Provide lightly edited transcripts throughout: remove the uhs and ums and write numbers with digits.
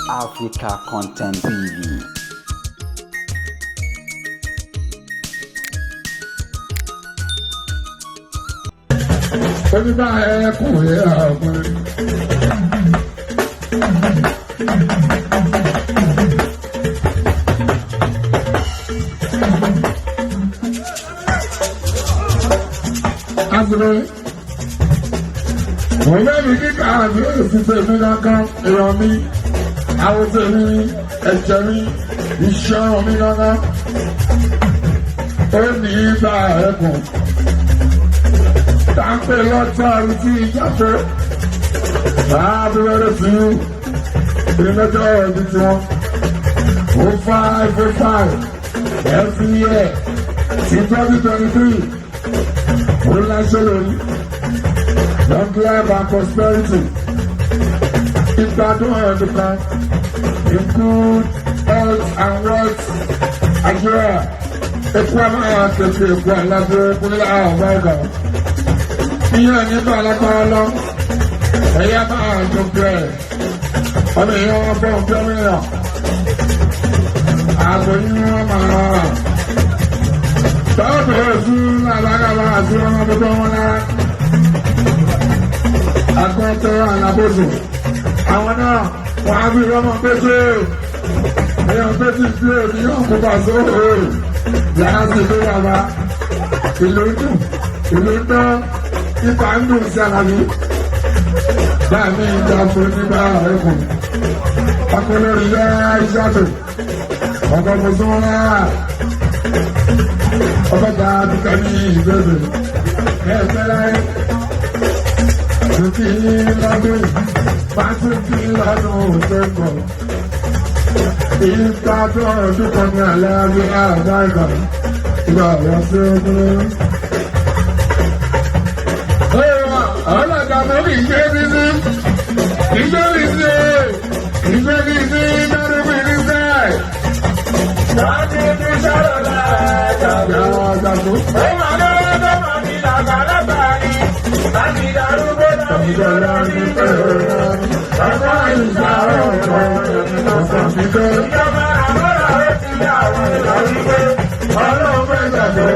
Africa Content TV. Onígbà ẹkùn yẹ ọkùnrin. Azure. Mo lẹ́nu kíkà àdúrà sí tèmi kankan, èèyàn mi, àwọn tèmi, ẹ̀jẹ̀ mi, iṣẹ́ mi kankan. Ó ní ìgbà ẹkùn táǹpẹ̀ lọ́tọ́ àrùtí ìjàpẹ́. Máa bí wẹ́rẹ́ sí ìrìnàjò ẹbí tí wọ́n. 0505 every year sí 2023. Ó láṣẹ lórí. Long life and prosperity. Ìgbádùn ọdún kan. In good health and wealth. Àdúrà. Ekú àmọ́ àtẹ̀sí ekú àlábẹ́ kúnlẹ̀ àwọn ọ̀gá ọ̀gá ìyẹn nígbà lágbára lọ ẹ̀yà máa dùn bẹ́ẹ̀ ọmọ èèyàn wọn bọ̀ bẹ́ẹ̀ mìíràn ààbò yín wọn máa tọ́ọ̀bù ẹ̀sùn làbàgàbà àti ọmọ gbogbo wọn lára akọ́tọ̀ alábòsò àwọn náà wọ́n á fi ọmọ pété èèyàn pété sí èmi yóò kó bá sóòrò yàrá sí ìlú bàbá ìlú dùn ìlú dán ipa ń dùn sí ara mi. Báàmí ìjà fún nígbà ẹ̀kùn. Akọlórí yá ìṣàtò. Ọkọ̀ mùsùlùmá. Ọkọ̀ gba dúkà ní ìbẹ̀rẹ̀. Ẹ̀fẹ́ láyé. Dùkì lọ́dún. Pàtùkì lọ́dún òṣèkọ̀. Ìgbà tó ọdún kan ní àlẹ́ àbí àbáyọ̀. Ìgbà wọ́n sí ọdún. Ọlọ́dà mo ní ìgbé mi sí ìgbé mi sí ìgbé mi sí lọ́dún mi ní sẹ́ẹ̀. Láti fi sọ̀rọ̀ láàjà. Yàrá tó. Ó máa lọ́wọ́ tó máa fi làgbàlagbà ni. Láti darúgbó láti lọ́lọ́ ní pẹ̀lú. Bàbá ìgbà ọ̀rọ̀ ọ̀sán ti dé. Ìjọba àmọ́ra ó ti dá àwọn ìlà wípé Ọlọ́run fẹ́ gbàgbọ́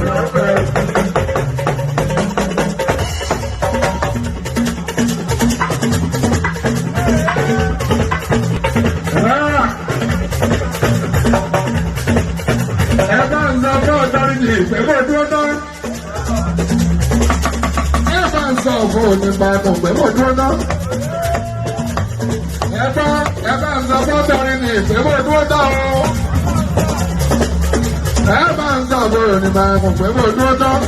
ọ̀rọ̀ fẹ́. Ẹ bá ń sọ fún ọ̀tọ́rìtì pé kó dúró tán. Ẹ bá ń sọ fún onípa ẹkùn pé kó dúró tán. Ẹ bá ń sọ fún ọ̀tọ́rìtì pé kó dúró tán o. Ẹ bá ń sọ fún onípa ẹkùn pé kó dúró tán.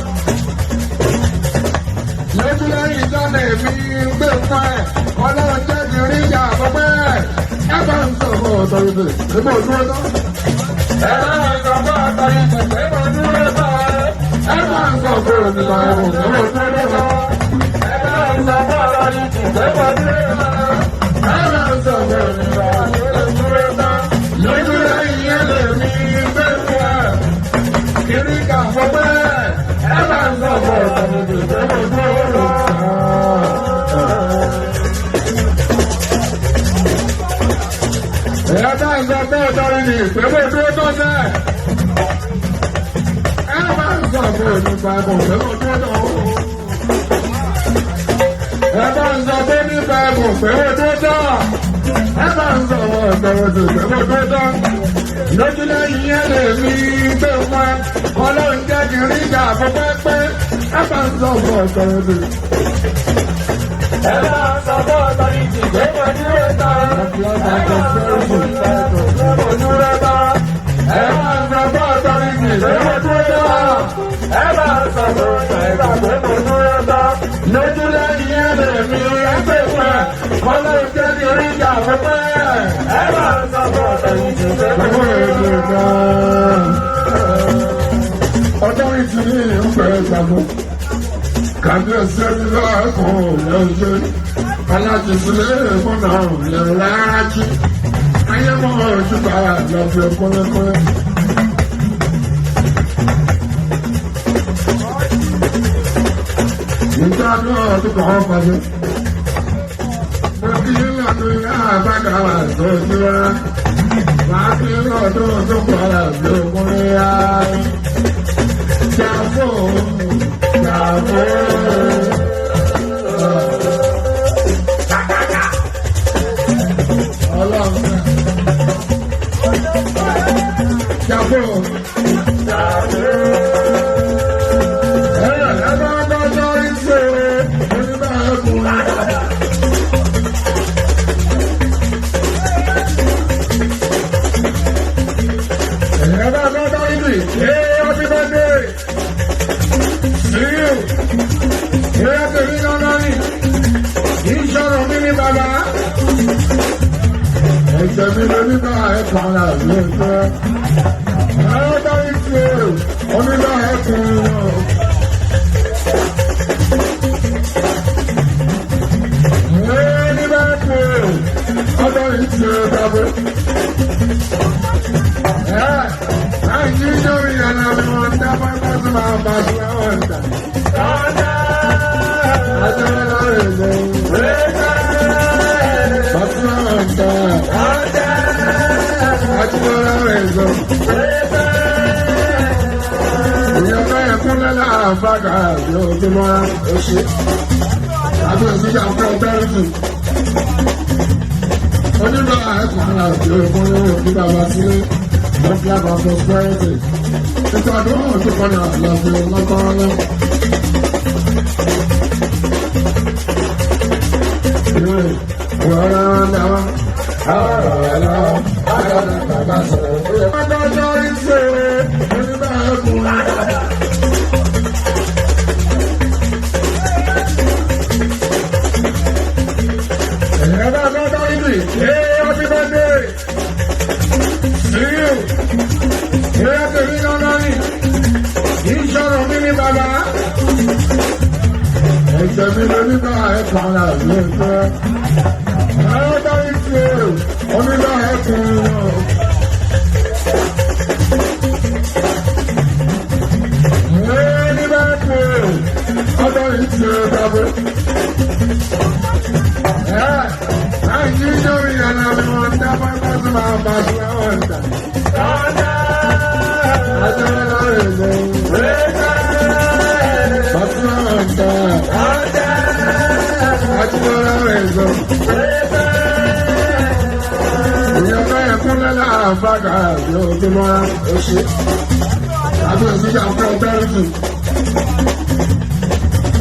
Lójú lẹ́yìn ìjọ́nà èmi ń gbé fún ẹ, ọlọ́run jẹ́ kí n rí ìyá àkọ́pẹ́. Ẹ bá ń sọ fún ọ̀tọ́rìtì pé kó dúró tán. ẹ bá wọn sọ fún ọ̀tọ̀rìtì pé mo dúró tán. Ẹ bá ń sọ fún onípa ẹkùn pé kó dúró tán. Ẹ bá wọn sọ fún ọ̀tọ̀rìtì pé mo dúró tán. Ẹ bá ń sọ fún onípa ẹkùn pé kó dúró tán. Lójú lẹ́yìn ẹ lè mi gbé fún ẹ. Kiri kà fún bẹ́ẹ̀. Ẹ bá ń sọ fún ọ̀tọ̀rìtì pé kó dúró tán. Ẹ bá ń sọ fún ọ̀tọ̀rìtì pé kó dúró tán sẹ́ẹ̀. Ẹ bá ń sọ fún onípa ẹkùn pé kó dúró tán. Ẹ bá ń sọ pé nípa ẹkùn pé kó dúró tán. Ẹ bá ń sọ fún ọ̀tọ̀rìtì pé kó dúró tán. Lójúlẹ̀ yìí lè mi gbé wọn. Ọlọ́run jẹ́ kí n rí ìjà fún pẹ́pẹ́. Ẹ bá ń sọ fún ọ̀tọ̀rìtì. Ẹ bá wọn sọ fún ọ̀tọ̀rìtì pé mo dúró tán. Ẹ bá wọn sọ fún ọ̀tọ̀rìtì pé mo dúró tán. Ẹ bá ń sọ fún ọ̀tọ̀rìtì pé kó dúró tán. Ẹ bá wọn sọ fún ọ̀tọ̀rìtì pé mo dúró tán. Lójúlẹ̀ yìí lè mi gbé wọn. Ọlọ́run jẹ́ kí n rí ìjà fún pẹ́. Ẹ bá wọn sọ fún ọ̀tọ̀rìtì pé mo dúró tán. Ọjọ́ ìtì ní ìpẹ́ ìgbàgbọ́. Kàbíyèsí ẹni lọ́kùn lọ́jọ́. Alájùsílẹ̀ ìmúna lẹ́lájí. Ayé mọ́ ojúbà lọ́fẹ́ kúnlẹ́kúnlẹ́. Ìgbà náà ọdún kan pàṣẹ. Mo kí lọ́dún yá àbága wà tó sí wa. Màá kí lọ́dún tó kọ́ra lókun yá. Jàfó, jàfó. Ọlọ́run. Jàfó. Ẹ̀rọ ẹ̀rọ bá lórí ṣe onímọ̀ ẹ̀kún. Ẹ̀rọ bá lórí ṣe happy birthday. See you. Ẹ̀rọ tèmi lọ́nà ni. Ìṣòro mi ní bàbá. Ẹ̀jẹ̀ mi ló ní bá ẹ̀kọ́ ara mi fẹ́. Ẹ̀rọ lórí ṣe onímọ̀ ẹ̀kún. Onígbà ẹ̀kọ́ ara òjò ìkúnlẹ̀ òkú bàbá sílé lọ́fíà bá prosperity. Ìtọ́jú ọ̀hún tó kọ́ni àlàáfíà lọ́kọ́rọ́lọ́. Adájọ́ ìṣeré onígbà ẹ̀kọ́. Ẹ̀rọ adájọ́ ìlú hey, happy birthday. See you. Ẹ̀rọ tèmi lọ́nà ni. Ìṣòro mi ní bàbá. Ẹ̀jẹ̀ mi ló ní bá ẹ̀kọ́ ara mi fẹ́. Ẹ̀rọ ìṣe onígbà ẹ̀kọ́. Ẹ̀rọ nígbà ẹ̀kọ́. Ọjọ́ ìṣe bàbá.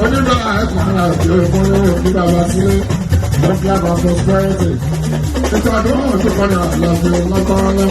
Onígbà ẹ̀kọ́ ara òjò ìkúnlẹ̀ òkú bàbá sílé lọ́fíà bá prosperity. Ìtọ́jú ọ̀hún tó kọ́ni àlàáfíà lọ́kọ́rọ́lọ́.